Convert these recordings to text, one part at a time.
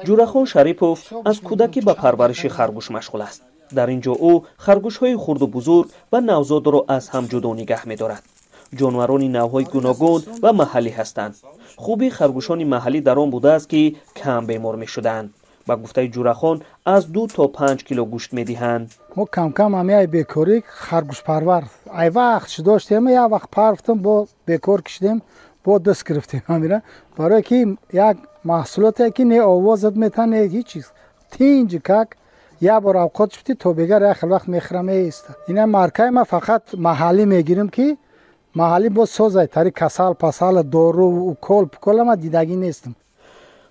Ҷурахон Шарипов аз кӯдакӣ ба парвариши харгӯш машғул аст. Дар ин ҷо ӯ харгӯшҳои хурду бузург ва навзодро аз ҳам ҷудо нигаҳ медорад. Ҷонварони навъҳои гуногун ва маҳаллӣ ҳастанд. Хубии харгӯшони маҳаллӣ дар он будааст, ки кам бемор мешуданд. Ба гуфтаи Ҷурахон, аз 2 то 5 кило гӯшт медиҳанд. Мо камкам ҳамияи бекорӣ харгӯшпарвар ай вақт ши доштем, як вақт парфтем, бо бекор кишидем, бо даст гирифтем ҳамира, барое ки як маҳсулоте ки не овозат метан, не ҳеҷ чиз, тинҷ как як бор авқот шудӣ, то бегар як хел вақт мехӯра, меиста. Ина маркаи ма фақат маҳаллӣ мегирем, ки маҳаллӣ боз созай тари касал пасал, дору, укол пукол ма дидагӣ нестам.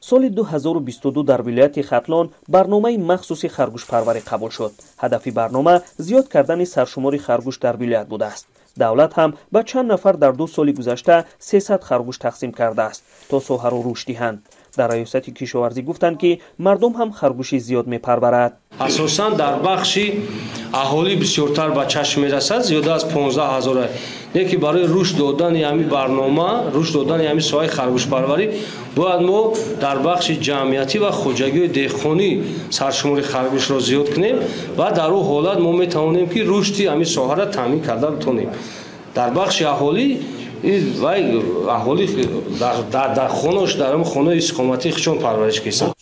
Соли 2022 дар вилояти Хатлон барномаи махсуси харгӯшпарварӣ қабул шуд. Ҳадафи барнома зиёд кардани саршумори харгӯш дар вилоят будааст. Давлат ҳам ба чанд нафар дар 2 соли гузашта 300 харгӯш тақсим кардааст, то соҳаро рушд диҳанд. Дар раёсати кишоварзӣ гуфтанд, ки мардум ҳам харгӯши зиёд мепарварад. Асосан дар бахши аҳолӣ бисёртар ба чашм мерасад, зиёда аз 15 ҳазор. Лекин барои рушд додани ҳамин барнома, рушд додани ҳамин соҳаи харгӯшпарварӣ, бояд мо дар бахши ҷамъиятӣ ва хоҷагии деҳқонӣ саршумори харгӯшро зиёд кунем ва дар ӯ ҳолат мо метавонем, ки рушди ҳамин соҳаро таъмин карда битонем. Дар бахши аҳолӣ вай аҳолӣ дар хонош, дар ҳамин хонаи истиқоматии худшон парвариш кисанд.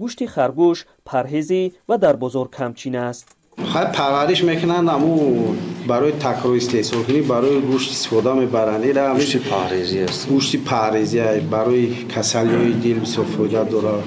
Гӯшти харгӯш парҳезӣ ва дар бозор камчин аст. Хай, парвариш мекунанд, аму барои такрор истеҳсолкунӣ, барои гӯшт истифода мебаранд. Ира гӯшти парҳезӣ аст. Гӯшти парҳезӣ барои касалиҳои дил бисёр фоида дорад.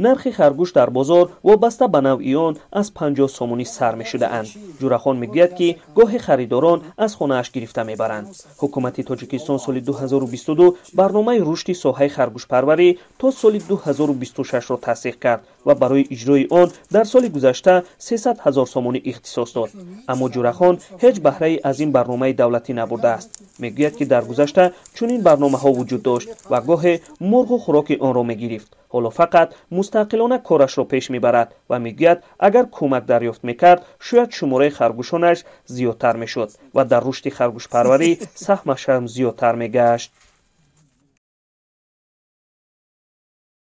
Нархи харгӯш дар бозор вобаста ба навъи он аз 50 сомонӣ сар мешудаанд. Ҷурахон мегӯяд, ки гоҳе харидорон аз хонааш гирифта мебаранд. Ҳукумати Тоҷикистон соли 2022 барномаи рушди соҳаи харгӯшпарварӣ то соли 2026-ро тасдиқ кард ва барои иҷрои он дар соли гузашта 300 ҳазор сомонӣ ихтисос дод. Аммо Ҷурахон ҳеҷ баҳрае аз ин барномаи давлатӣ набурдааст. Мегӯяд, ки дар гузашта чунин барномаҳо вуҷуд дошт ва гоҳе мурғу хӯроки онро мегирифт. Ҳоло фақат мустақилона корашро пеш мебарад ва мегӯяд, агар кӯмак дарёфт мекард, шояд шумораи харгӯшонаш зиёдтар мешуд ва дар рушди харгӯшпарварӣ саҳмаш ҳам зиёдтар мегашт.